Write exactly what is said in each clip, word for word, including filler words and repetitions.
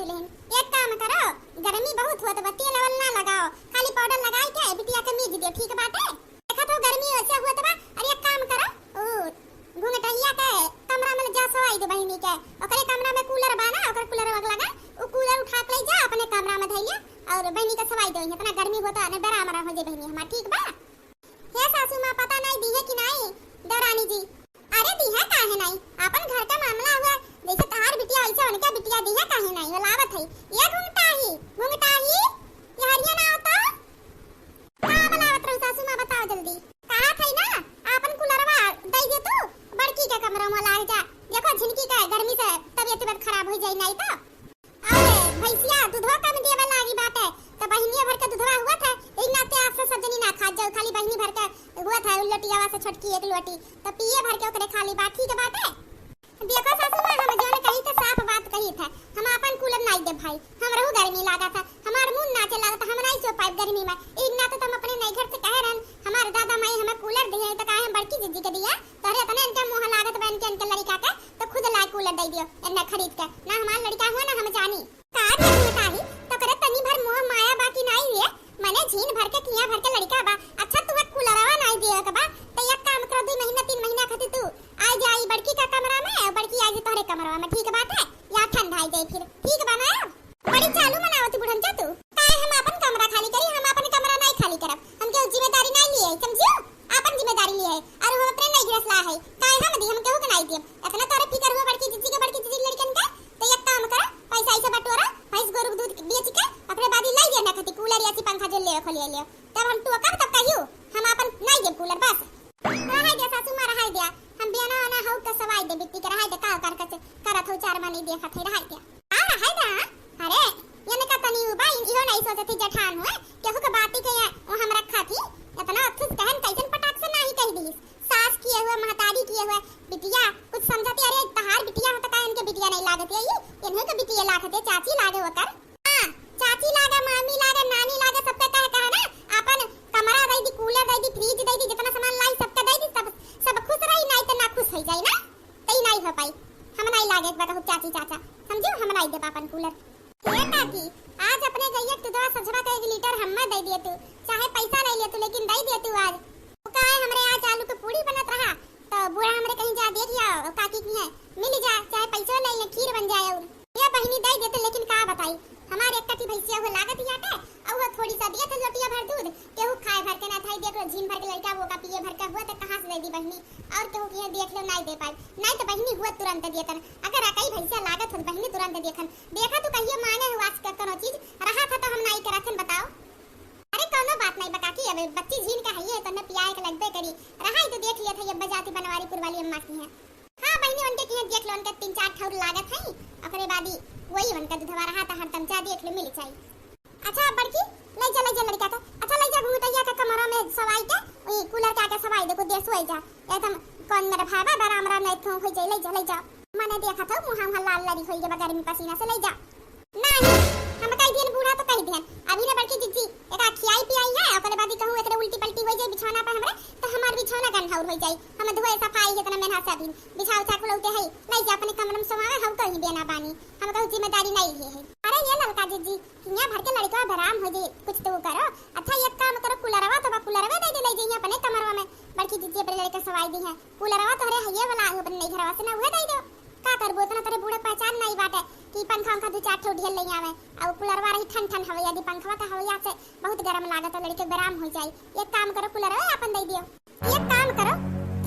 लेकिन एक काम करो, गर्मी बहुत होत बा, तेल वेल ना लगाओ, खाली पाउडर लगाई के बिटिया के मीज दियो, ठीक बाटे? देखत हो गर्मी ऐसे होत बा, अरे एक काम करो, ऊ घुंघटहिया के कमरा में ले जा सवाई दे बहिनी के, ओकरे कमरा में कूलर बा ना, ओकर कूलर वग लगा, ऊ कूलर उठा के ले जा अपने कमरा में धइले और बहिनी के सवाई दे, इतना गर्मी होता ने बेरा मरा हो जाए बहिनी हमार, ठीक बा? हे सासू माँ, पता नाई दीहे कि नाई देवरानी जी? अरे दीहे काहे नाई, आपन घर का मामला हुआ, जैसे तहार बिटिया वैसे उनके बिटिया, दीहे काहे नाई, बोलावत है। ये घुंघटाही, घुंघटाही, ये हरिया ना आवता? का बोलावत रहू सासू माँ, बताओ जल्दी। कहा थई ना, आपन कूलरवा दे दे तू, बड़की के कमरा में लाग जा, देखो झिनकी के गर्मी से तबियत तबियत खराब हो जाई नाई तो। अरे भैंसिया दूधवा कम देवे लागी बाटे, त बहिनिया भर के दूधवा हुआ था, यही नाते आपसे सब जनी ना खा जाओ, खाली बहिनी भर के हुआ था, उन लोटियावा से छोटकी एक लोटी, त पिए भर के ओकरे खाली बा, ठीक बाटे। देखो सासू माँ, हम जौन कही थे साफ बात कही थे, हम आपन कूलर नाई दे भाई, हमरहू गर्मी लागा था, हमार मुंह नाचे लागा था, हम नाई सो पाइब गर्मी में, यही नाते तो हम अपने नैहर से कहे रहन, हमारे दादा माई हमें कूलर दिए, तो काहे हम बड़की जिज्जी के दिया, तोहरे इतने इनके मुँह लागत बा इनके, इनके लड़का के, तो खुद ला कूलर दे दियो, इन्ने खरीद के। ना हमार लड़का हुआ, ना हम जानी। का रे मोटाही, तोकरे तनी भर मोह माया बा कि नाई रे? मने झीन भर के, किया भर के लड़का बा। अच्छा, तू एक कूलरवा नाई दिए के बा, तो एक काम कर, दू महीना, तीन महीना खातिर तू आ जा ई बड़की का कमरा में, और बड़की आ जा तोहरे कमरा में, ठीक बात है? या ठंडा आई जाई फिर, ठीक बा ना? अब बड़ी चालू मनावत बुढ़न जा तू। काहे हम आपन कमरा खाली करी? हम आपन कमरा नाई खाली करब। हम केहू जिम्मेदारी नाई लिए, समझियो? आपन जिम्मेदारी लिए है, और हम अपने नाई गिरसला है। काहे हम दी, हम केहू के नाई दियब। इतना तोरे फिकर हुआ बड़की जिज्जी के, बड़की जिज्जी के लड़कन का, तो एक काम कर, पैसा ऐसे बटोरा, भैंस गोरू के दूध बेच के, अपने बादी लाई दिया ना खाती कूलर, एसी, पंखा जो ले खोलिए लियो। तब हम टोकब, तब कहियो, हम आपन नाई देब कूलर, बस। रहाई दे सासू माँ, रहाई दे। हम बियाना वाना हऊ के सवाई दे बिट्टी के, रहाई दे, का कर के करत हो, चार मनी देखत है, रहाई दे। आ, रहाई दे, हाँ। अरे, ये का तनी उबा, इन-, इहो नहीं सोचत थी जेठान हुए, केहू के बाती के ये, वो हम रखा थी। इतना अथुस कहन कैसन पटाक से नाही कह दीस। सास किए हुए, महतारी किए हुए, बिटिया, कुछ समझती, अरे, तहार बिटिया हो तो का इनके बिटिया नहीं लागत है, ये, इन्हें के बिटिया लागत है, चाची लागे वो कर। हाँ, चाची लागे, मामी लागे, नानी लागे, सबके कहे, कहे ना, अपन कमरा दे दी, कूलर दे दी, फ्रिज दे दी, जितना सामान लाई सबके दे दी, सब, सब खुश रही, नहीं तो ना खुश हो जाई ना, तई नहीं हो पाई। हम नहीं लागे एक बार कहू चाची चाचा, समझियो, हम नहीं देब अपन कूलर। हे काकी, आज अपने गैया के दूधवा सझवा के एक लीटर हम्मा दे दिए तू, चाहे पैसा ले लिए तू, लेकिन दे दिए तू आज। वो का है, हमरे आज आलू के पूड़ी बनत रहा, तो बूढ़ा हमरे कहीं जा देख आओ, काकी की है, मिल जा, चाहे पैसो ले ले, खीर बन जाए। और ये बहिनी दे देते, लेकिन का बताई, हमारे एक कटी भैंसिया हुए लागत ही आटे, और वो थोड़ी सा दिए थे लोटिया भर दूध, केहू खाए भर के ना था, देख लो, झीन भर के लड़का वो का पिए भर के हुआ, तो कहाँ से दे दी बहिनी? और केहू किहे देख लो, नाई दे पाए, नाई तो बहिनी हुआ तुरंत देतन। अगर अकई भैंसिया लागत हो, बहिनी तुरंत देखन। देखा तू कहियो माने हो आज का कोनो चीज, रहा था तो हम नाई करत हन, बताओ। अरे कौनो बात नहीं बा काकी, अब बच्ची झीन का हइये, तो हमें पियाए के लगबे करी। रहा ही तो देख लिया था, ये बजाती बनवारीपुर वाली अम्मा की है। हाँ बहिनी, उनके किहे देख लो, उनके तीन चार ठौर लागत है, ओकरे बाद ही वही उनका दूधवा रहा था हरदम, जा देख लो, मिल जाई। अच्छा बड़की, ले जा, ले जा लड़का के। अच्छा ले जा घुंघटैया के कमरा में सवाई के, ई कूलर के आगे सवाई दे, कुछ देर सोई जा। एकदम कौन मेरा भाई बा, आराम आराम नहीं थों हो जाए, ले जा, ले जा। मने देखा था मुँह वहाँ लाल लरी होई के बा गर्मी पसीना से, ले जा। नहीं, हम कह दियन बूढ़ा तो कह दियन। अभी ना बड़की जिज्जी, एक खियाई पियाई है, ओकरे बाद ही कहूँ एकरे उल्टी पल्टी हो जाए बिछौना पे हमरे, तो हमार बिछौना गंधाउर हो जाए। हम धोए सफाई इतना मेहनत से अभी बिछाव चाक लौटे है, ले जा अपने कमरे में सोवावे, हम कहीं बेना बानी, हम कहूँ जिम्मेदारी नहीं लिए है। अरे ये ललका जिज्जी, हियाँ भर के लड़का बेराम हो जाई, कुछ तो करो। अच्छा, एक काम करो, कूलरवा तो बा, कूलरवा दे दे, ले जाइए अपने कमरवा में। बड़की जिज्जी अपने लड़के सवाई दी है, कूलरवा तोहरे हइये वाला है, अपने नई घरवा से ना, उहे दे दो। का करबो, इतना तोरे बूढ़े पहचान नहीं बाटे कि पंखा उंखा दो चार ठो ढेर ले आवे, और कूलरवा रही ठन ठन हवैया दी, पंखवा का हवैया से बहुत गरम लागत है, लड़के बेराम हो जाई। एक काम करो, कूलरवा अपन दे दियो। एक काम करो,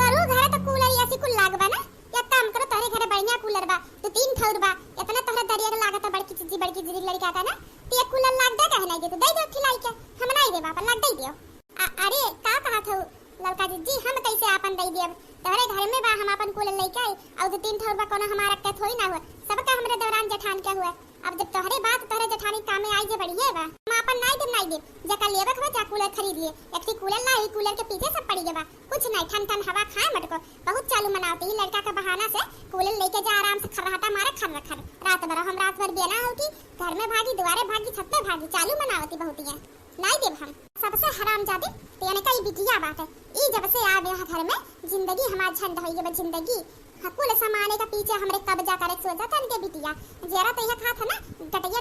करू घरे तो कूलर एसी कुल लाग बा ना, एक काम करो, तोहरे घरे बढ़िया कूलर बा, दो तीन ठौर बा, इतना तोहरे दरिया के लागत है, बड़की जिज्जी, बड़की जिज्जी लड़का का ना, तो एक कूलर लाग दे, कहे नहीं दे, तो दे दो ठिलाई के, हम नहीं दे बाबा, लाग दे दियो। आ, अरे, का कहत हो ललका जिज्जी, हम कैसे आपन दे दियब? तोहरे घर में बा, हम आपन कूलर लेके आई, और दो तीन ठौर बा, कोनो हमारा के थोड़ी ना हुआ, सबका हमरे दौरान जेठान के हुआ। अब जब तोहरे बात तोहरे जेठानी काम में आई जे बढ़िया बा, हम आपन नाई देब, नाई देब। जेका लेबे के बा, जा कूलर खरीद लिए। एक ठे कूलर लाई, कूलर के पीछे सब पड़ी गए बा। कुछ नाई, ठन ठन हवा खाए मटको। बहुत चालू मनावती ही लड़का के बहाना से कूलर लेके जा, आराम से खर्राटा मारे, खर्र खर्र। रात भर हम रात भर बेना होती, घर में भागी, दुआरे भागी, छत पे भागी, चालू मनावती बहुत ही है। नाई देब हम। सबसे हरामजादी तो यानी का ई बिटिया बाटे। ई जब से आ गया घर में, जिंदगी हमार झंड होई गई बा, जिंदगी। हाँ, कुल सामाने का पीछे हमरे कब्जा करे सोचा था इनके बिटिया। जेरा तो यह खात है ना, गटई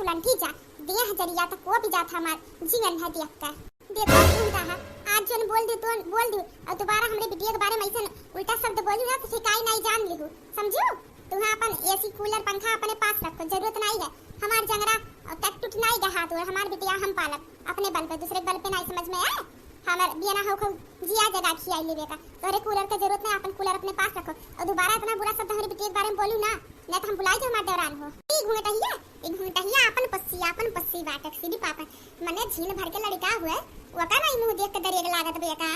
लंठी जा, देह जरिया तक वो भी जात हमार जीवन है देख के। देखो सुन रहा, आज जौन बोल दू तो बोल दू, और दोबारा हमरे बिटिया के बारे में ऐसन उल्टा शब्द बोलू ना तो शिकाई नहीं जान लिहू, समझू? तुहा अपन एसी कूलर पंखा अपने पास रखो, जरूरत नहीं है। हमार जंगरा और टट टूट नहीं गया हाथ, और हमार बिटिया हम पालब अपने बल पे, दूसरे के बल पे नहीं, समझ में आए? हमार बियाना हो खो जिया जगा खियाई लेवे का, तोहरे कूलर के जरूरत नहीं, अपन कूलर अपने पास रखो। और दोबारा इतना बुरा शब्द हमारी बिटिया के बारे में बोलू ना, नहीं तो हम बुलाई के हमार देवरान हो। ई घुंघटहिया, ई घुंघटहिया अपन पस्सी, अपन पस्सी बाटे, सीधी पापा, मने झीन भर के लड़का हुए, ओका नहीं मुंह देख के दरेग लागत बे का?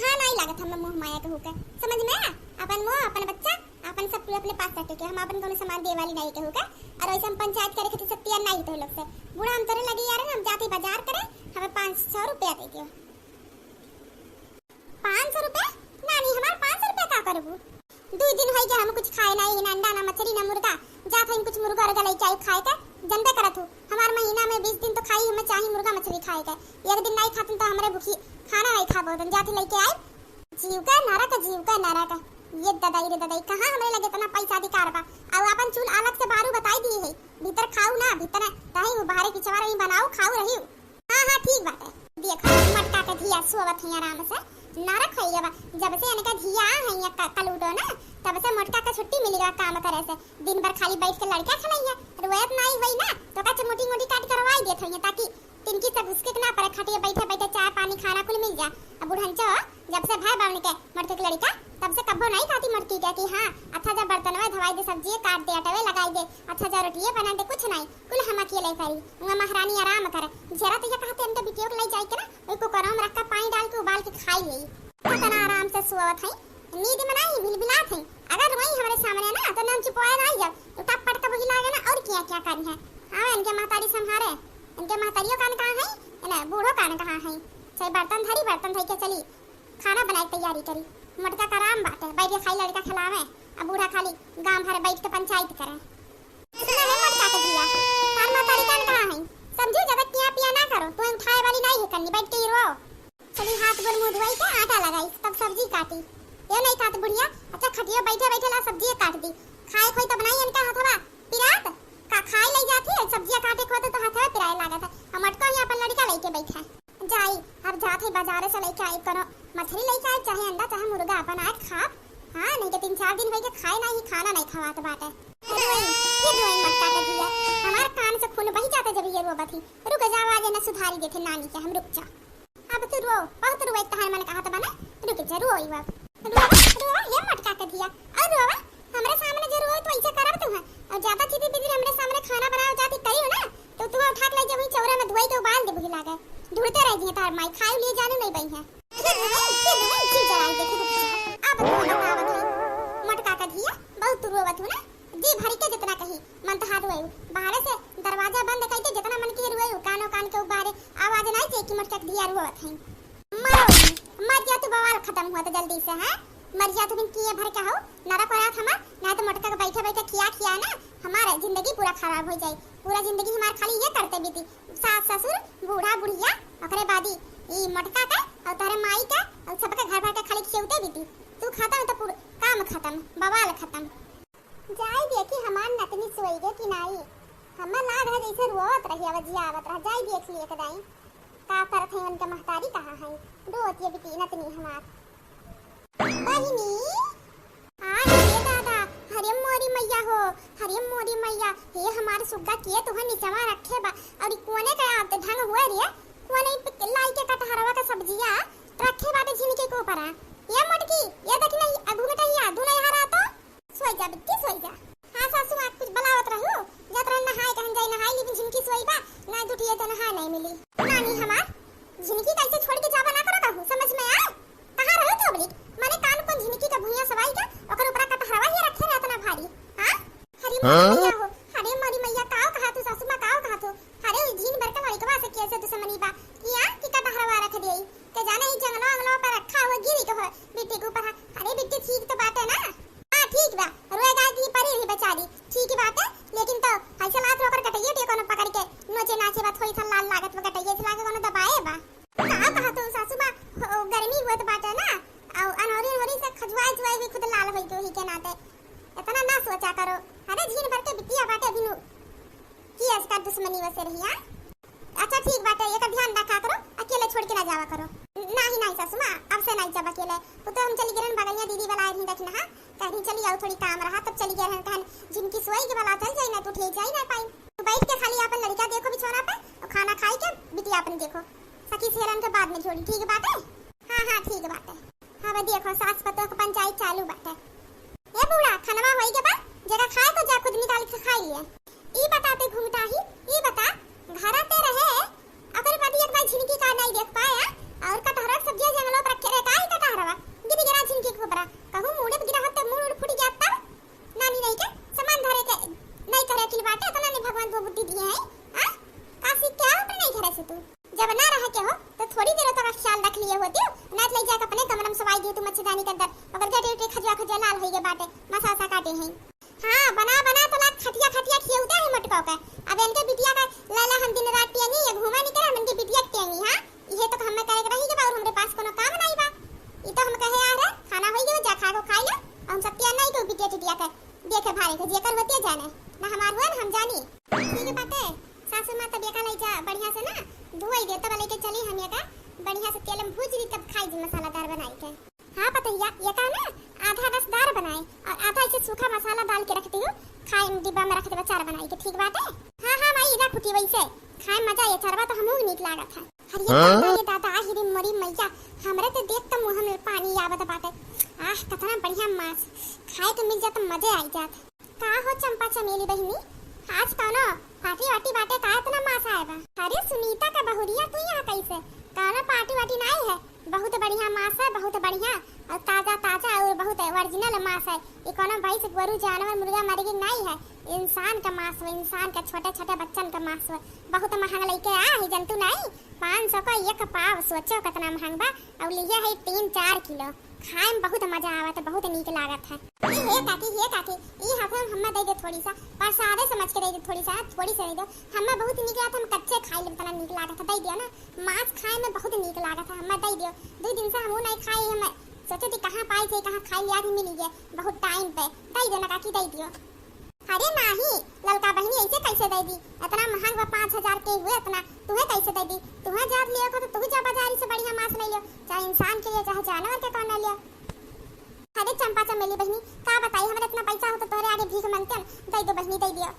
हाँ, नहीं लागत हम मुंह माया के होके, समझ में आया? अपन मुंह, अपन बच्चा, अपन सब कुछ अपने पास रखे के, हम अपन कोनो सामान दे वाली नहीं के होके, और वैसे हम पंचायत करे खातिर सब तैयार नहीं तो लोग से। बूढ़ा हम तोरे लगे यार, हम जाते बाजार करे, हमें पाँच सौ रुपया दे के। पाँच सौ रुपया? नानी, हमार पाँच सौ रुपया का करबू? दुई दिन होई गया, हम कुछ खाए नहीं, ना अंडा, ना मछली, ना मुर्गा। जात हई कुछ मुर्गा उर्गा लेके आई खाए के, जनबे करत हूँ, हमार महीना में बीस दिन तो खाई, हमें चाही मुर्गा मछली खाए के। एक दिन नहीं खातन तो हमरे भूखी खाना नहीं खाबो, तन जात ही लेके आई। जीव का नरक, जीव का नरक, ये ददाई रे ददाई, कहाँ हमरे लगे इतना पैसा अधिकार बा? और अपन चूल अलग से बारू बताई दी है, भीतर खाऊ ना, भीतर नहीं, वो बाहरे पिछवार ही बनाऊ, खाऊ रही। हाँ, हाँ, ठीक बाटे। देखो, मोटका के धिया सोवत है आराम से, नरक है ये बा। जब से इनका धिया है ये क-, कलूडो ना, तब से मोटका के छुट्टी मिली बा काम करे से। दिन भर खाली बैठ के लड़का खेलैया, रोयत नाई होई ना, तो का चमोटी मोटी काट करवाई देत होइए, ताकि तिनकी सब उसके ना पड़े, खटिया बैठे बैठे चाय पानी खाना कुल मिल जा। अब बुढ़ंचो, जब से भाई बावन के मोटके के लड़का, तब से कब्बो नहीं खाती मोटकी के कि हाँ, अच्छा जा बर्तनवे धवाई दे, सब्जिए काट दे, अटवे लगाई दे, अच्छा जा रोटिए बना दे, कुछ नहीं। कुल हम अकेले करी, उहाँ महारानी आराम करे। जरा तो ये कहते इनके बिटियों के ले जाए के ना, वही कुकरवा में रख के पानी डाल के उबाल के खाई ले। कितना आराम से सोवत है, नींद में नहीं भिलभिलात है। अगर रोई हमारे सामने ना तो हम चुपवाए ना जब, तो टप पट के वही लागे ना और क्या क्या करी है। हाँ, इनके महतारी संभारे, इनके महतारियों कान कहाँ है, इन्हें बूढ़ो कान कहाँ है। चाहे बर्तन धरी, बर्तन धरी के चली। खाना बनाए के तैयारी करी। मोटका का आराम बाटे, बैठ के खाई लड़का खिलावे, अब बूढ़ा खाली गांव भर बैठ के पंचायत करे। सुना रे मोटका के धिया, तार महतारी कान कहाँ है? समझू, ज्यादा किया पिया ना करो, तू उठाए वाली नहीं है कन्नी, बैठ के ही रो। चली हाथ गोड़ मुंह धोई के आटा लगाई, तब सब्जी काटी। ये नहीं खात बुढ़िया, अच्छा खटिया बैठे बैठे ला सब्जी काट दी। खाए खोई तब नहीं इनका हथवा पिरात, का खाए ले जाती है, सब्जियां काटे खोते तो हथवा पिराए लागत है। हम अटको ही अपन लड़का लेके बैठा है। जाई, अब जात है बाजारे से लेके आई, कोनो मछली लेके आई, चाहे अंडा, चाहे मुर्गा, अपन आज खाब। हाँ, नहीं तो तीन चार दिन होई के खाए नहीं, खाना नहीं खवात बाटे। अरे वही, फिर रोई मटका के धिया। हमार कान से खून बही जाता जब ये रोबत ही। रुक जा, आवाज ना सुधारी देते नानी के हम, रुक जा। अब तू रो, बहुत रोए तहार मन कहत बा ना, रुक जा, रोई अब। रोवा, रोवा, ये मटका के धिया, और रोवा, हमरे सामने जो रोए तो ऐसे करब तू है, और ज्यादा चिपी पिपी हमरे सामने खाना बनाओ जाती करी हो ना, तो तू उठा के ले जा वहीं चौरा में धोई के उबाल दे बुझी लागे, ढूंढते रह जिए तार माई, खाए लिए जानू नहीं बई है। फिर रोवे, फिर रोवे, जी जलाई देखे तो अब तू बतावत है, मटका के धिया, बहुत तू रोवत हो ना, जी भरी के जितना कही, मन तो हाथ रोए, बाहर से दरवाजा बंद करके जितना मन के रोए, कानो कान के उबारे, आवाज नहीं चाहिए कि मटका के धिया रोवत है। मरो, मर जा तू, बवाल खत्म हुआ तो जल्दी से, हैं? मर जा तू, बिन किए भर के हो, नरक हो रात हमार, ना तो मोटका के बैठे बैठे खिया खिया ना, हमार जिंदगी पूरा खराब हो जाए, पूरा जिंदगी हमार खाली ये करते बीती, सास ससुर, बूढ़ा बुढ़िया, ओकरे बादी ई मोटका के और तोहरे माई के और सबके घर भर के खाली खियौते बीती। तू खाता हो तो पूरा काम खत्म, बवाल खत्म। जाई देखी हमार नतनी सोई गे कि नाई, हमें लाग है जैसे रोवत रही, अब जियावत रह, जाई देखी एक दाई। का करत है उनके महतारी कहाँ है? रोत ये बिटी नतनी हमार। बहिनी, आ रे दादा, हरे मोरी मैया हो, हरे मोरी मैया, हे हमार सुग्गा के तुहन निचवा रखे बा, और ई कोने का आदत ढंग हुआ रे, कोने पे लाई के कटहरवा का सब्जिया रखे बाटे झिनके के ऊपर। ये मोटकी, ये देखी ना, ई घुंघटैया, दू नहीं हरा तो। सोई जा बिट्टी, सोई जा। हाँ सासू माँ, कुछ बलावत रहू, जात रहन नहाए, कहन जाई नहाए, लेकिन झिनकी सोई बा, ना दुठिए तो नहाए नहीं मिली। नानी हमार, झिनकी कैसे छोड़ के जावा ना करो कहू, समझ में आए? कहाँ रहो तो अबली? मने कान कौन झिनकी का भुइयां सवाई का, ओकर ऊपर कटहरवा ही रखे रहे इतना भारी, हाँ? हरे हाँ? मोरी मैया हो, हरे मोरी मैया, काव कहा तू सासू माँ, काव कहा तू? अरे, उ झीन भर के लड़कवा से कैसे दुश्मनी बा? कि आ, कि कटहरवा रख देई? के जाने ही जंगलो अंगलो पर रखा हुआ गिरी के हो, बिट्टी के ऊपर। अरे बिट्टी, ठीक तो बाटे ना? हाँ, ठीक बा। रोए गाय की परी रही बेचारी। ठीक ही बाटे, लेकिन तो ऐसे लात ओकर गटैये टियो कोनो पकड़ के नोचे नाचे बा, थोड़ी था लाल लागत बा गटैये से लागे कोनो दबाए बा। का कहा तू सासू माँ, हो, गर्मी हुआ तो बाटे ना, और अनोरी अनोरी से खजुआए जुआए भी खुद लाल होई के, वही के नाते। इतना ना सोचा करो। अरे झीन भर के बिटिया दुश्मनी वसे रही, हाँ? अच्छा ठीक बाटे, एकर ध्यान रखा करो, अकेले छोड़ के ना जावा करो। नाही, नाही सासू माँ, अब से नाही जाब अकेले। वो तो हम चली गए बगलिया दीदी वाला आए रही देखना, हाँ? कह रही चली आओ, थोड़ी काम रहा, तब चली गए रहन, कहन झिनकी सोई के वाला चल जाई ना, तू उठे जाई ना पाई। तू बैठ के खाली अपन लड़का देखो बिछौना पे, और खाना खाई के बिटिया अपन देखो। सखी सहेलन के बाद में जोड़ी, ठीक बाटे? हाँ, हाँ, ठीक बाटे। हाँ, बा देखो, सास पतोह के पंचायत चालू बाटे। ए बूढ़ा, खनवा होई के बा, जेका खाए को जा, खुद निकाल के खाई लिए। ई बताते घुंघटा ही, ई बता, घरा ते रहे, ओकरे बाद एक बार झिनकी का नहीं देख पाया, और कटहरा के सब्जिया जंगलो पर रखे रहे, का ई कटहरवा? गिर गिरा झिनकी के ऊपरा, कहूँ मुड़े पे गिरा होते मुड़ उड़ फूट गया तब? नानी नहीं के, सामान धरे के, नहीं करे अकिल बाटे, इतना नहीं भगवान को बुद्धि दिए है, हाँ? का सीख के आओ नहीं घरे से तू? जब ना रह के हो, तो थोड़ी देर तक ख्याल रख लिए होती हो, ना तो ले जाके अपने कमरा में सवाई दिए तू मच्छरदानी के अंदर, ओकर गटे उटे खजुआ खजुआ लाल होई गए बाटे, मसा सा काटे हैं। हाँ, बना बना तो लाग खटिया खटिया खियौते हैं मटको के। अब इनके बिटिया का लैला हम दिन रात टेंगी, ये घूमा नहीं करे, हम इनके बिटिया के टेंगी, हाँ? इहे तो हमें करे के रही के बा, और हमरे पास कोनो काम नहीं बा। ई तो हम कहे आ रहे, खाना होई गए, जा खा को खाई ले, और हम सब टेंग नहीं के बिटिया टिटिया के देखे भारे के, जेकर होती जाने, ना हमार हुआ ना हम जानी। ठीक बाटे, सासू माँ तब एका लई जा बढ़िया से ना धोई दे, तब लेके चली हम एका बढ़िया से तेल में भूज दी, तब खाई जी मसालादार बनाई के। हाँ पतोहिया, एका ना आधा रसदार बनाए और आधा ऐसे सूखा मसाला डाल के रख दियो, खाए में डिब्बा में रख देबा चार बनाई के, ठीक बाटे? हाँ, हाँ माई, रख उठी वैसे, खाए में मजा ये चरवा तो हमहू के नीक लागत है। अरे हाँ? दादा, ये दादा, आहि रे मोरी मैया, हमरे तो देख के मुँह में पानी आवत बाटे। आह, कितना बढ़िया मांस, खाए के मिल जात तो मजे आई जात। का हो चंपा चमेली बहिनी, आज कौनो पार्टी वार्टी बाटे का, इतना मांस आए बा? अरे सुनीता का बहुरिया, तू यहाँ कैसे? कौनो पार्टी वार्टी नहीं है, बहुत बढ़िया मांस है, बहुत बढ़िया, और ताजा ताजा और बहुत ओरिजिनल मांस है। ये कौनो भैंस गोरू जानवर मुर्गा मरगी नहीं है, इंसान का मांस है, इंसान का, छोटे छोटे बच्चन का मांस है। बहुत महंग लेके आ है जंतु नहीं, पाँच सौ का एक पाव, सोचो कितना महंग बा, और लिहे है तीन चार किलो। खाए में बहुत मजा आवत है, बहुत नीक लागत है। ए, हे काकी, हे काकी, ई हाथे में हम्मे दे दे थोड़ी सा, प्रसादे समझ के दे दे थोड़ी सा, थोड़ी सा दे दो। हम्मे बहुत नीक लागत है, हम कच्चे खाई लेब, इतना नीक लागत है, दे दियो ना। मांस खाए में बहुत नीक लागत है, हम्मे दे दियो। दो दिन से हमहू नहीं खाई, हम सोचे थी कहाँ पाई थे, कहाँ खाई लिया भी मिली है बहुत टाइम पे। दे दो ना काकी, दे दियो। अरे नाही, ललका बहिनी ऐसे कैसे दे दी? इतना महंग बा, पाँच हजार के हुए इतना, तुहे कैसे दे दी? तुहे जात लियो को तो तू जा बाजारी से बढ़िया मांस ले लियो, चाहे इंसान के लिए, चाहे जानवर के कौन ले लियो। अरे चंपा चमेली बहिनी, का बताई, हमारे इतना पैसा हो तो तोहरे आगे भीख मांगते हम, दे दो बहिनी, दे दियो।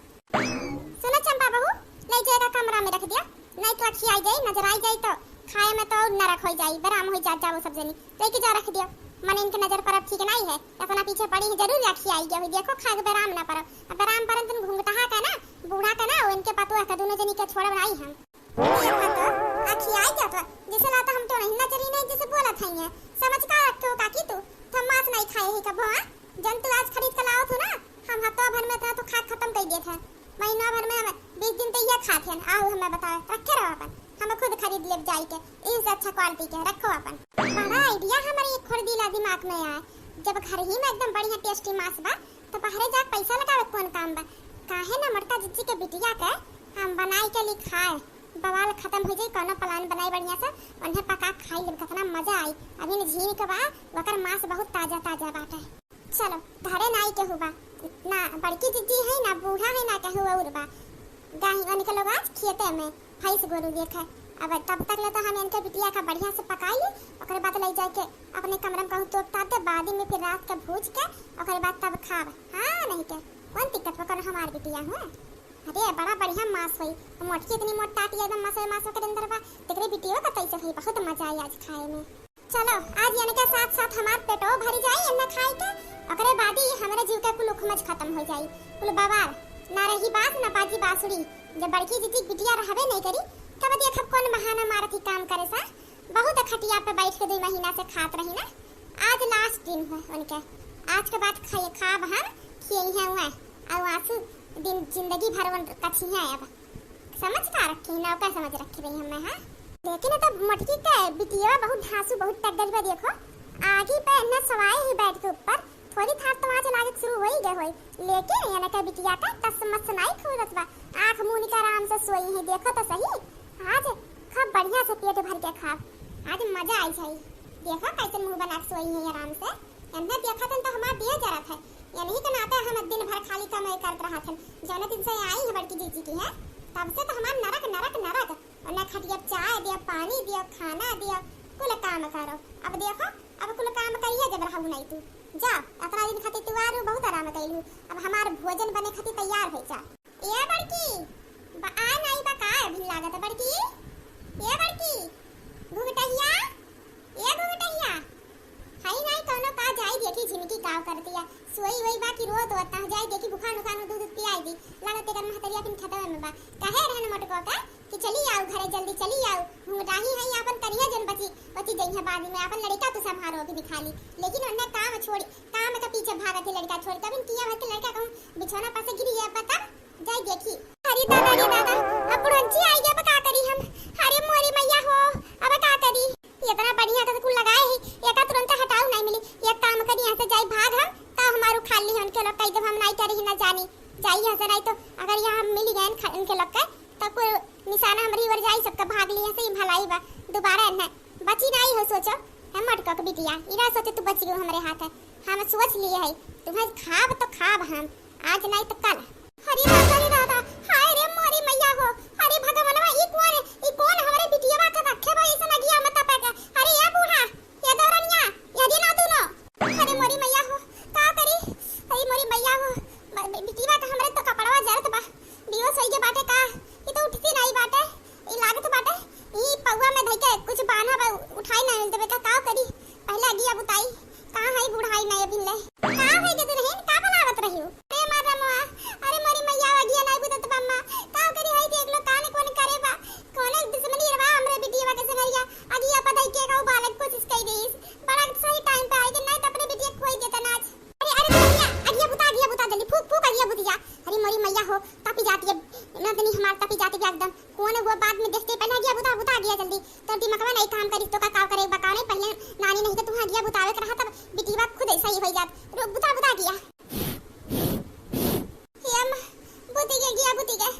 सुनो चंपा बहू, ले जाएगा कमरा में रख दिया, नहीं तो अखियाई जाई, नजर आई जाई तो खाए में तो नरक होई जाई, बराम होई जात जाओ सब जनी। लेके जा रख दियो, मन इनके नजर पर अब ठीक नहीं है, अपना पीछे पड़ी है, जरूर अखियाई गया हुई। देखो खाए के बराम ना पड़ो, अब बराम परन तुम घूंघटहा का ना, बूढ़ा का ना, वो इनके पतुआ का दोनों जनी के छोड़ा बनाई हम। देखो तो, अखियाई जात बा, जैसे लाता हम तो नहीं नजरी नहीं, जैसे बोला था ये, समझ का रखे हो काकी तू, तो मांस नहीं खाए है कबो, हाँ? जन तू आज खरीद के लाओ थो ना, हम हफ्ता भर में इतना तो खा खत्म कर दिए थे। महीना भर में हम बीस दिन तो ये खात हन, आओ हमें बताओ, रखे रहो अपन, हम खुद खरीद लेब जाई के, इनसे अच्छा क्वालिटी के रखो अपन। बड़ा आइडिया हमारे एक खोर दिला दिमाग में आए, जब घर ही में एकदम बढ़िया टेस्टी मांस बा, तो बाहरे जाके पैसा लगावे कौन काम बा? काहे ना मोटका जिज्जी के बिटिया के हम बनाई के ली खाए, बवाल खत्म हो जाई, कोनो प्लान बनाई बढ़िया से, उन्हें पका के खाई लेब, कितना मजा आई। अभी न झीन के बा, ओकर मांस बहुत ताजा ताजा बाटे। चलो, घरे नाई केहू बा, ना बड़की जिज्जी है, ना बूढ़ा है, ना केहू और बा। गाही उनके लोग आज खेते में भैंस गोरू देखे। अब तब तक ले तो हम इनके बिटिया का बढ़िया से पकाई ली, ओकरे बाद ले जाके अपने कमरे में कहूँ तोप ताप दे, बाद में फिर रात के भूज के ओकरे बाद तब खाब। हाँ, नहीं के कौन दिक्कत बा, कौन हमार बिटिया हुआ। अरे, बड़ा बढ़िया मांस होई, मोटकी इतनी मोट टाटी एकदम मसोई मांस ओकरे अंदर बा। तेकरे बिटिया का तैसे होई, बहुत मजा आई आज खाए में। चलो, आज इनके साथ साथ हमार पेटो भरी जाई इन्ना खाई के, ओकरे बाद ही हमरे जीव के कुल उखमज खत्म हो जाई, कुल बवाल। ना रही बांस, ना बाजी बांसुरी। जब बड़की जिज्जी बिटिया रहबे नहीं करी, तब देखब कौन बहाना मारत ही काम करे सा। बहुत खटिया पे बैठ के दो महीना से खात रही ना, आज लास्ट दिन है उनके। आज के बाद खाए, खाब हम, खियई है वह, और आंसू दिन जिंदगी भर वन कछी है अब। समझ का रखी, नौकर समझ रखी रही हमें, हाँ? लेकिन तो मोटकी के बिटिया बहुत धांसू, बहुत टग्गल बा। देखो, आगी पे इन्ना सवाए ही बैठ के ऊपर, थोड़ी थार तो आँच लागे शुरू हो ही गए होई, लेकिन इनके बिटिया का टस मस नाई खुलत बा। आँख मूंद के आराम से सोई है, देखो तो सही। आज खूब बढ़िया से पेट भर के खाब, आज मजा आई जाई। देखो कैसे मुंह बना के सोई है आराम से। इन्हें देखत हन तो हमार दिया जरत है। इन्हीं के नाते हम दिन भर खाली कमाई करत रहत हन। जौने दिन से आई है बड़की जीजी की है, तब से तो हमार नरक, नरक, नरक। ओने खटिया चाय दिया, पानी दिया, खाना दिया, कुल काम करो। अब देखो, अब कुल काम करिए जब रहू नहीं तू। जा, अतना दिन खातिर तू आरू बहुत आराम कैलू। अब हमार भोजन बने खातिर तैयार हो जा। ए बड़की, ब-, आ नाई बा का अभी लागत बड़की? ए बड़की, घुघटहिया, ए घुघटहिया, हई नाई कौनो का जाई देखी झिमकी काव करतिया। सोई वही बा कि रोत होत ना जाई देखी बुखार उखार में दूध दूध पियाई दी। लागत एकर महतरिया फिन खेतवे में बा। कहे रहन मोटको का कि चली आऊ घरे जल्दी चली आऊ। घुघटाही हई आपन करिया जन बची, बची जइहे बाद में आपन लड़का तू संभारो के दिखा ली। लेकिन ओन्ने काम छोड़ी, काम के पीछे भागत है लड़का छोड़। कबिन किया भर के लड़का कहूँ बिछौना पर से गिरी है, अब तब जाई देखी। अरे दादा, अरे दादा, अब बुढ़ंची आई गया, अब का करी हम? अरे मोरी मैया हो, अब का करी? इतना बढ़िया तो कुल लगाए ही, एका तुरंत हटाऊ नहीं मिली। एक काम करी, यहाँ से जाई भाग हम, का हमारू खाली उनके लोग कही देब हम नहीं करी ना जानी। जाई यहाँ से, नहीं तो अगर यहाँ हम मिल गए ख-, उनके लोग के, तो कोई निशाना हमारी ओर जाई, सबका भाग लिया से ही भलाई बा। दोबारा इन्हें बची नहीं हो सोचो, हम मटका के बिटिया, इरा सोचे तू बच गयो हमरे हाथ है। हम सोच लिए है, तुम्हें खाब तो खाब हम, आज नहीं तो कल। अरे दादा, अरे दादा, हाय रे मोरी मैया हो। अरे भगवानवा, ई कौन, ई कौन हमरे बिटियावा के रखे बा ऐसन अगिया में तपे के? अरे ए बूढ़ा, ए दौरनिया, ए दिना दुनो। अरे मोरी मैया हो, का करी? अरे मोरी मैया हो, ब-, बि-, बिटियावा के हमरे तो कपड़वा जरत बा। बेहोश होई के बाटे का? ई तो उठती नहीं बाटे। ई लागत बाटे, ई पौवा में धइके कुछ बान्हा बा, उठाई ना देबे का, का करी? पहले अगिया बुताई, कहाँ है बुढ़ाई ना अभी ले? का है के दुल्हन, का बनावत रही हो? अरे मार रमवा, अरे मोरी मैया, अगिया नहीं बुतत बा अम्मा, का करी? है देख लो, काने कोने करे बा, कोने दुश्मनी रवा हमरे बिटिया के संगरिया, अगिया पधई के का उबाले के कोशिश कई देइस, बड़ा सही टाइम पे आई के, नहीं तो अपने बिटिया खोई देता ना आज। अरे, अरे, दुल्हनिया, अगिया बुता, अगिया बुता, जल्दी फूक, फूक, अगिया बुतिया। अरे मोरी मैया हो, तपी जाती है, नंदनी हमार तपी जाती है एकदम। कौन है वो बाद में देखते, पहले अगिया बुता, बुता अगिया जल्दी। तो दिमागवा नहीं काम करी, तो का काव करे, बकाव नहीं, पहले नानी नहीं तो तुम्हें अगिया बुतावे के रहा, तब बिटिया खुद ऐसा ही हो जात। रुक, बुता, बुता अगिया। ये अम्मा, बुती के अगिया, बुती के।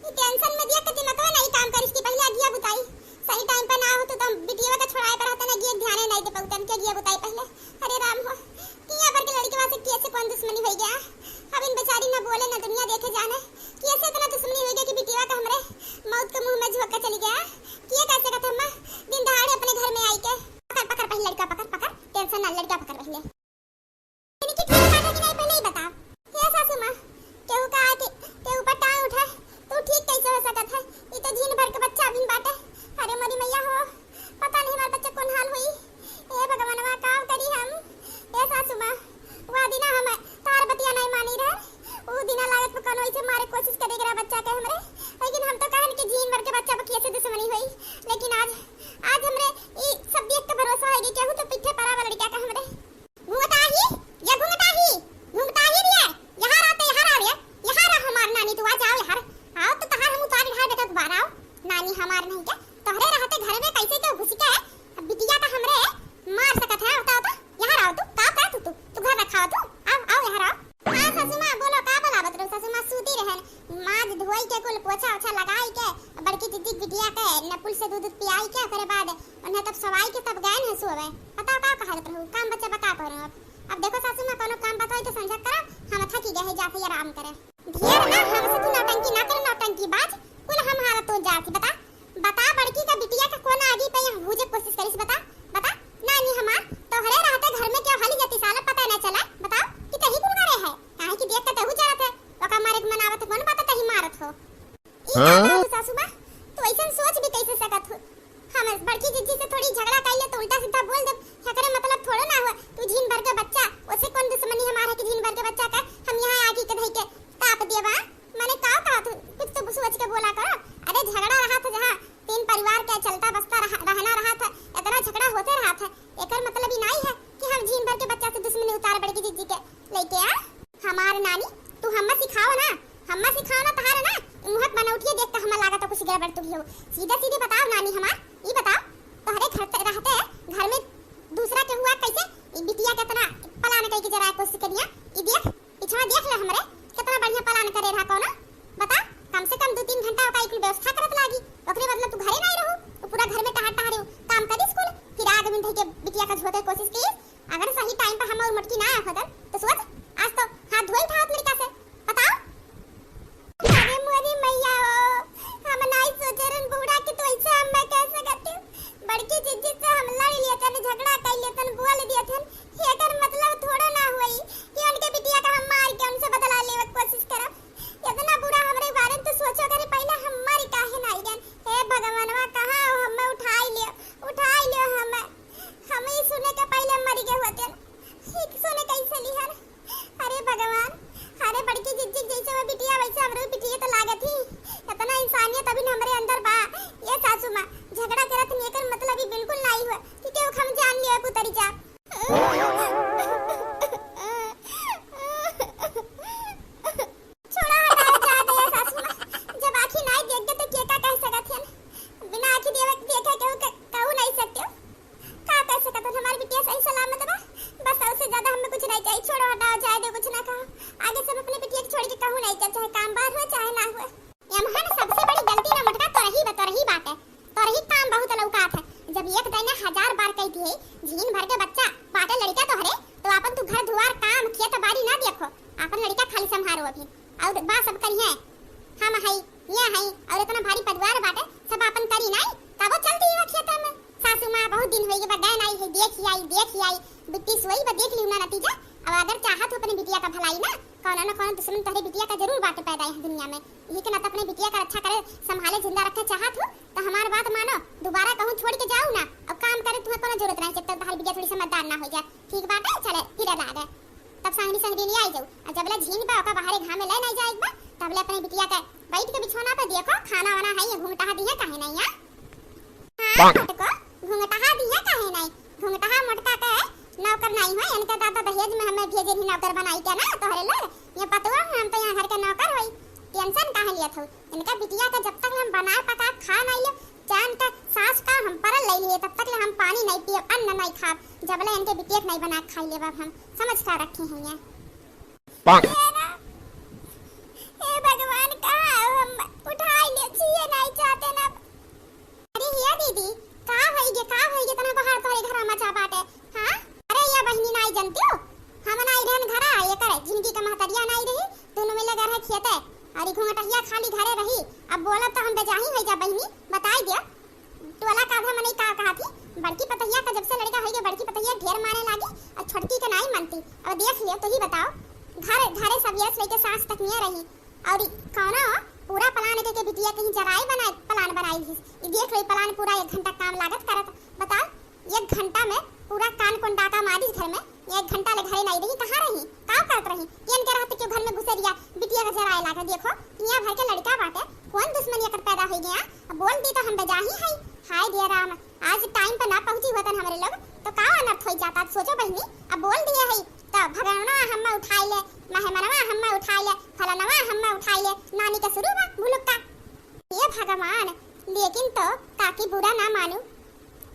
ये टेंशन में दिया के दिमागवा नहीं काम करी, इसकी पहले अगिया बुताई। सही टाइम पे ना हो तो तुम बिटिया के छोड़ाए पर रहते ना, अगिया ध्यान नहीं दे पाउतन के अगिया बुताई पहले। अरे राम हो, किया पर के लड़कवा से कैसे कौन दुश्मनी हो गया? अब इन बेचारी ना बोले ना दुनिया देखे जाने, कैसे इतना दुश्मनी हो गया कि बिटिया का हमरे मौत के मुंह में झोंक के चली गया। किया कैसे कहते अम्मा, दिन दहाड़े अपने घर में आई के। पकड़, पकड़ पहले लड़का, पकड़, पकड़, टेंशन ना, लड़का पकड़ पहले। इनकी ठीक बात है कि नहीं, पहले ही बताओ। हे सासू माँ, केहू का आके के ऊपर टांग उठा, तू ठीक कैसे हो सकत है? ई तो झीन भर के बच्चा अभिन बाटे। अरे मोरी मैया हो, पता नहीं हमार बच्चा कौन हाल हुई। ए भगवानवा, का करी हम? ए सासू माँ, वह दिना हम तार बतिया नहीं मानी रहे, उ दिना लागत में कोनो ऐसे मारे कोशिश करे रहा बच्चा के हमरे, लेकिन हम तो कहन कि झीन भर के बच्चा पर कैसे दुश्मनी हुई, लेकिन आज, आज हमरे ई सब देख के भरोसा है कि केहू तो पीछे पड़ा बा लड़का का हमरे। घुंघटाही, ये घुंघटाही, घुंघटाही रे, यहाँ रहते, यहाँ रह रे, यहाँ रह हमार नानी, तू आ जाओ यहाँ, आओ तो तहार हम उतार ढाल बेटा दोबारा आओ, नानी हमार नहीं के, तोहरे रहते घर में कैसे क्यों घुस के, बिटिया का हमरे मार सकत है, बताओ तो, यहाँ रहो तू, का, का तू, तू, तू घर रखा हो तू, आओ, आओ यहाँ रहो। हाँ सासू माँ, बोलो का बोलावत रहो सासू माँ, सूती रहन, माज धोई के कुल पोछा ओछा लगाई के, बड़की दीदी बिटिया के नपुल से दूध, दूध पियाई के, ओकरे बाद उन्हें तब सवाई के तब गए न सोवे। बताओ का कहत रहू, काम बच्चा बता करो अब। अब देखो सासू माँ, कोनो काम बताओ तो समझा करो, हम थकी गए हैं, जाते आराम करे। ढेर ना हमसे तू नौटंकी ना करो, नौटंकी बाज, कुल हम हालत तो जाती बता, बता बड़की का बिटिया का कोना आगी पे यहाँ भूजे कोशिश करिस, बता, बता, नानी हमार, तोहरे रहते घर में क्यों हली जाती साला, पता ना चला, बताओ कि तही कुल करे है, काहे कि देख के तहू जरत है, ओका मारे के मनावत है, कौन बात तही मारत हो। ई का हाँ? बात सासू माँ, तू ऐसन सोच भी कैसे सकत हो? हम बड़की जिज्जी से थोड़ी झगड़ा कर ले तो उल्टा सीधा बोल दे, एकरे मतलब थोड़ो ना हुआ, तू झीन भर के बच्चा, ओसे कौन दुश्मनी हमार है कि झीन भर के बच्चा का हम यहाँ आगी के धई के ताप दिए बा? माने का कहा तू, कुछ तो सोच के बोला करो। अरे झगड़ा रहा था जहाँ तीन परिवार के चलता बसता रहा, रहना रहा था, इतना झगड़ा होते रहा था, एकर मतलब ई नहीं है कि हम झीन भर के बच्चा से दुश्मनी उतार बड़की जिज्जी के लेके आ। हमार नानी, तू हम्मा सिखाओ ना, हम्मा सिखाओ ना, तहार ना, ई मुहक बनौटिया देख के हम्मा लागत कुछ गड़बड़ तो भी हो। सीधा सीधी बताओ नानी हमार, ई बताओ, तोहरे घर ते, रहते घर में दूसरा के हुआ कैसे, ई बिटिया के इतना पलान कई के जराए कोशिश करिया, ई देख, पिछवा देख ले हमरे, कितना बढ़िया पलान करे रहा कौनो, बता, कम से कम दो तीन घंटा ओका कुल व्यवस्था करत लागी, ओकरे बदला तू घरे नहीं रहू, तो पूरा घर में टहर टहरे काम करिस कुल, फिर आग में धई के बिटिया का झोंके कोशिश की, अगर सही टाइम पर हम और मटकी ना आफदन, तो सोच, आज तो हाथ धोई उठावत लड़का से, बताओ। अरे मोरी मैया ओ, हैं, हम हई, ये हई, और इतना भारी परिवार बाटे, सब आपन करी नाई, तबो चलती है खेत में। सासू माँ बहुत दिन होई बा, गए नाई है, देख आई, देख आई, बिट्टी सोई बा, देख ली ना नतीजा। अब अगर चाहत हो अपने बिटिया का भलाई ना, कौनो ना कौनो दुश्मन तोहरे बिटिया का जरूर बाटे पैदा यहाँ दुनिया में। यही के नाते अपने बिटिया का रक्षा करे, संभाले, जिंदा रखे चाहत हो, तो हमार बात मानो, दोबारा कहूँ छोड़ के जाऊ ना, अब काम करे तुम्हें कोनो जरूरत नहीं, जब तक तोहार बिटिया थोड़ी समझदार ना हो जाए। ठीक बाटे, चले, फिर लागे। तब संगरी संगरी ले आई जाऊ। आ जबले झीन बा, ओका बाहरे घामे ले नहीं जाए एक बार, तबले अपने बिटिया के बैठ के बिछौना पे देखो, खाना वाना है, ये घुंघटाहा दिहे काहे नहीं, हाँ? हाँ, मोटको, घुंघटाहा दिहे काहे नहीं? घुंघटाहा मोटका के नौकर नहीं हो, इनके दादा दहेज में हमें भेजे रही नौकर बनाई के ना, तोहरे लोग, ये पतुआ हम तो यहाँ घर के नौकर होई, टेंशन काहे लियत हो? इनका बिटिया के जब तक हम बनाए पका खा नहीं ले, जान के सास का हम परल ले लिए, तब तक ले हम पानी नहीं पिए, अन्न नहीं खाब, जबले इनके बिटिया के नहीं बना के खाई लेब हम, समझ का रखे हैं ये। पाक। हे ना, हे भगवान, का हम उठाई ले, जिए नहीं चाहते ना। अरे हिया दीदी, का होई गे, का होई गे, तना बाहर तोरे घर में मचा बाटे, हाँ? अरे या बहिनी, नाई जनतियो, हम नाई रहन घरा, ये करे, जिनकी का महतरिया नाई रही, दोनों मिले घर है खेते, और ई घुंघटहिया खाली घरे रही। अब बोलब तो हम बेजाही होई जा बहिनी, बताई दियो। टोला का आधा मनई का कहा थी, बड़की पतहिया का जब से लड़का होई गे, बड़की पतहिया ढेर मारे लागी, और छोटकी के नाई मनती। अब देख लियो, तू ही बताओ, घर, घरे सब यस लेके सास तक में रही, और ई कौनो पूरा प्लान के, के बिटिया कहीं जराए बनाए, प्लान बनाई थी। ई देख लो, ई प्लान पूरा एक घंटा काम लागत करत, बताओ, एक घंटा में पूरा कान कोन डाका मारी घर में, एक घंटा ले घरे नहीं रही, कहाँ रही, का करत रही? केन के रहते क्यों घर में घुसेरिया बिटिया का जराए लागे? देखो, हिया भर के लड़का बाटे, कौन दुश्मनी एकर पैदा हो गया? अब बोल दी तो हम बेजाही है। हाय दिया राम, आज टाइम पे ना पहुँची होतन हमरे लोग, तो का अनर्थ हो जाता? अब सोचो बहिनी, अब बोल दिए है, तो भगवानवा हम्मे उठाई ले, मेहमनवा हम्मे उठाई ले, फलनवा हम्मे उठाई ले, नानी के शुरू बा भुलुक्का। हे भगवान, लेकिन तो काकी बुरा ना मानू,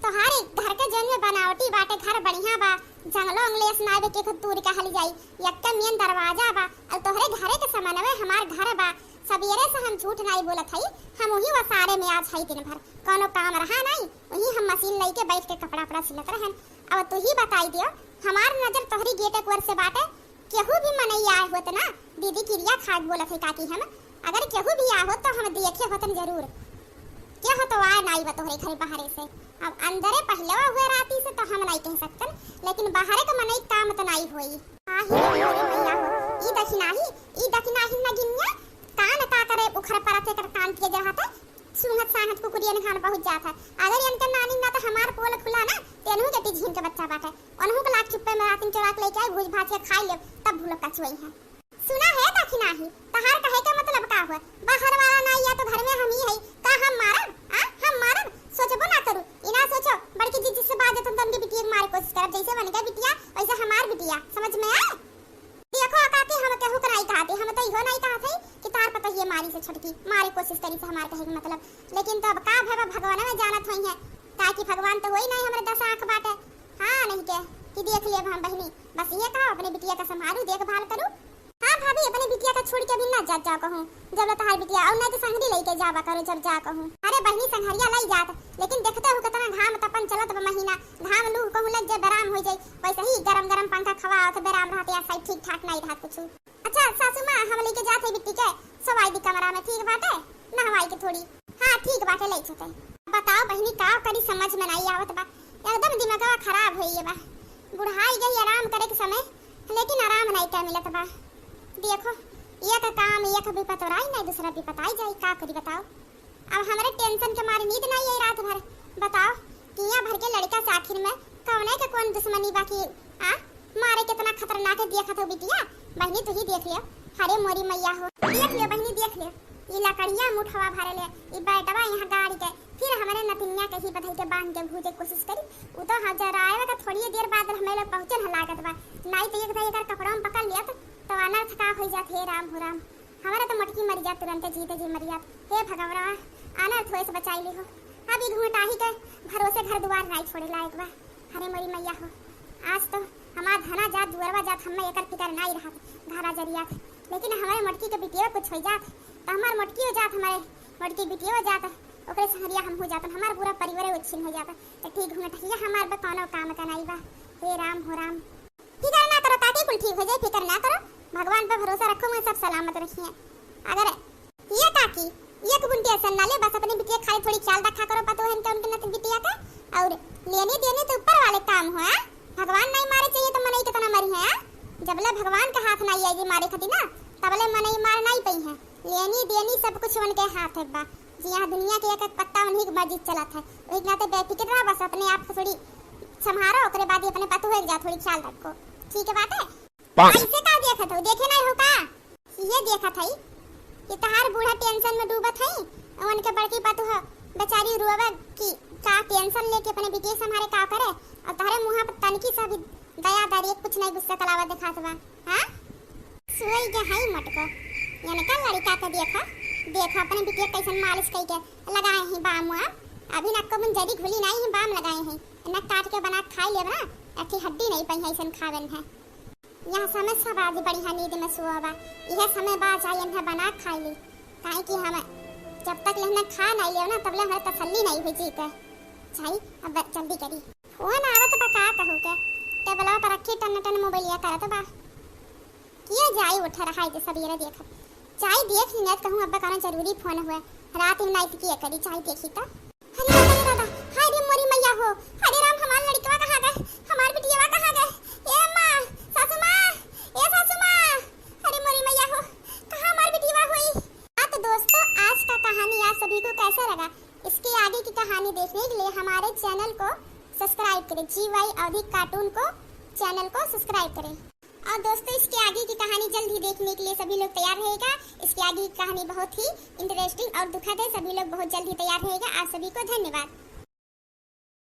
तोहार घर के जौन में बनावटी बाटे, घर बढ़िया बा, जंगलो अंगलेस ना आवे के खुद तूर के हल जाई, यक्का मेन दरवाजा बा, और तोहरे घरे के समनवे हमार घर बा। सबेरे से हम झूठ नाई बोलत हई, हम उही वसारे में आज हई दिन भर, कौनो काम रहा नाई, उही हम मशीन लइके बैठ के कपड़ा उपड़ा सिलत रहन। अब तू ही बताई दियो, हमार नजर तोहरी गेट एक ओर से बाटे, केहू भी मनई आए होत ना, दीदी किरिया खाए बोलत है काकी हम, अगर केहू भी आए होत तो हम देखे होतन जरूर। केहू तो आए नाई बा तोहरे घरे बाहरे से। अब अंदरे पहलवा हुए राती से तो हम नाई कह सकतन, लेकिन बाहरे का मनई काम तो नाई होई। आही रे मोरी मैया हो, ई दखिनाही, ई दखिनाही नगिनिया, कान का करे उखड़ परत है, एकर कान के जरहत है, सूंघत साहत कुकुरियन खान पहुँच जात है। अगर इनके नानी ना तो हमार पोल खुला ना, तेनहू के टिझिन के बच्चा बाटे। ओनहू के लाख चुप्पे में रातिन चोरा के लेके आई, भूज भाज के खाई लेब, तब भूलो कचुआई है। सुना है दखिनाही, तहार कहे का मतलब का हुआ? बाहर वाला ना या तो घर में हम ही है, का हम मारब? आ, हम मारब? सोचबो ना करू, ई ना सोचो, बड़की जीजी से बात जतन तन के बिटिया के मारे कोशिश करब, जैसे बन गया बिटिया, वैसे हमार बिटिया, समझ में आए? देखो काकी, हम केहू के नाई कहत हई, हम तो इहो नाई कहत हई कि तार पतहिए मारी से छटकी, मारे कोशिश करी से हमार कहे के मतलब। लेकिन तो अब का भवा भगवान में जानत होई है, काहे कि भगवान तो होई नहीं हमरे दस आँख बाटे। हाँ, नहीं के कि देख लेब हम बहिनी, बस ये कहो अपने बिटिया का संभालू, देखभाल करू। हाँ भाभी, अपने बिटिया का छोड़ के भी ना जात जाओ कहूँ, जब ले तहार बिटिया और नहीं तो संगरी लेके जावा करो जब जा कहूँ। अरे बहिनी, संगरिया लाई जात, लेकिन देखते हो कितना घाम तपन चलत बा महीना, घाम लू कहूँ लग जाए, बराम हो जाए, वैसे ही गरम गरम पंखा खवा आवत, बराम रहत या सही ठीक ठाक नहीं रहत कुछ। अच्छा सासू माँ, हम लेके जात है बिट्टी के, सोवाई दी कमरा में, ठीक बाटे? नहवाई के थोड़ी। हाँ ठीक बाटे, ले चलते। बताओ बहिनी, का करी, समझ में नहीं आवत बा, एकदम दिमागवा खराब होई बा। बुढ़ाई गई आराम करे के समय, लेकिन आराम नहीं का मिलत बा। देखो, एक काम एक बिपत ओराई नहीं, दूसरा बिपत आई जाई, का करी बताओ। अब हमरे टेंशन के मारे नींद नहीं आई रात भर। बताओ, किया भर के लड़का से आखिर में कौने के कौन दुश्मनी बा कि आ मारे कितना खतरनाक है, देखत हो बिटिया। बहिनी तू ही देख लियो। अरे मोरी मैया हो, देख लियो बहिनी, देख लियो। ई लकड़िया मुठवा भरे ले, ई बैटवा यहाँ गाड़ी के, फिर हमरे नतिनिया के ही बधई के बांध के भूजे कोशिश करी। उ तो हम जराए का थोड़ी देर बाद हमें लोग पहुँचे न लागत बा, नहीं तो एक दाई एकर कपड़वा में पकड़ लियत तो अनर्थ का हो जात। हे राम हो राम, हमारा तो मोटकी मर जात, तुरंते जीते जी मर जात। हे भगवान, अनर्थ होए से बचाई ली हो। अब ई घुंघटाही के भरोसे घर दुआर नाई छोड़े लायक बा। अरे मोरी मैया हो, आज तो हमार धना जात, दुअरवा जात, हमें एकर फिकर नाई रहत, घरा जरियात। लेकिन हमारे मोटकी के बिटिया कुछ हो जात, तो हमार मोटकी हो जात, हमारे मोटकी बिटिया हो जात, ओकरे संगरिया हम हो जात, हमार पूरा परिवार उच्छिन्न हो जात। तो ठीक घुंघटाही हमार बा, कौनो काम का नाई बा। हे राम हो राम। फिकर ना करो काकी, कुल ठीक हो जाए, फिकर ना करो, भगवान पे भरोसा रखो, मैं सब सलामत रखिए। अगर ये काकी, एक बूंद tension ना ले, बस अपने बिटिया खाली थोड़ी ख्याल रखा करो, पतोहन के, उनके नत बिटिया का। और लेनी देनी तो ऊपर वाले काम हो, हाँ? भगवान नहीं मारे चाहिए तो मनई कितना मरी है, हाँ? जबले भगवान का हाथ नहीं आएगी मारे खती ना, तबले मनई मार नहीं पई है। लेनी देनी सब कुछ उनके हाथ है बा। जी हाँ, दुनिया के एक एक पत्ता उन्हीं की मर्जी से चलत है। वही नाते बेफिक्र रहा, बस अपने आप को थोड़ी संभारो, ओकरे बाद ही अपने पतोह के जा थोड़ी ख्याल रखो, ठीक है बाटे? पाँच। ऐसे का देखत हो, देखे नहीं हो का? ये देखत हई कि तहार बूढ़ा tension में डूबत हई, उनके बड़की पतोह बेचारी रोवे कि का tension लेके अपने बिटिया संभारे का करे, और तहरे मुँह पर तनकी सा भी दया दारी कुछ नहीं गुस्सा कलावा दिखात बा, हाँ? सोई के हई मटको, इनका लड़का के देखा, देखा अपने बिटिया कैसन मालिश कई के लगाए ही बाम वाम। अभी नक्को मुन जदी घुली नहीं है, बाम लगाए हैं, इन्हें काट के बना के खाई लेब ना, अठी हड्डी नहीं पई है, ऐसन खावन है। यह समय सब आज बढ़िया नींद में सोवा बा, यह समय बा जाई इन्हें बना के खाई ली, काहे कि हम जब तक ले इन्हें खा नहीं लेब ना, तब ले हमारे तसल्ली नहीं हुई जी के। जाई अब जल्दी करी। फोन आवत बा का कहू के, टेबलवा पर रखी टन टन मोबाइलिया करत बा। किया जाई उठ रहा है जे सबेरे देखत। जाई देख ली, नहीं कहूँ अब कौनो जरूरी फोन हुए। रात में नाइट किया करी, जाई देखी तो। अरे दादा, अरे दादा, हाय रे मोरी मैया हो। अरे राम, हमार लड़कवा कहाँ गए? हमार बिटियावा कहाँ गए? ए माँ, सासू माँ, ए सासू माँ, अरे मोरी मैया हो, कहाँ हमार बिटियावा हुई? हाँ तो दोस्तों, आज का कहानी आप सभी को कैसा लगा? इसके आगे की कहानी देखने के लिए हमारे channel को subscribe करें, जी वाई अवधी cartoon को, channel को subscribe करें। और दोस्तों, इसके आगे की कहानी जल्द ही देखने के लिए सभी लोग तैयार रहेगा। इसके आगे की कहानी बहुत ही interesting और दुखद है, सभी लोग बहुत जल्द ही तैयार रहेगा। आप सभी को धन्यवाद।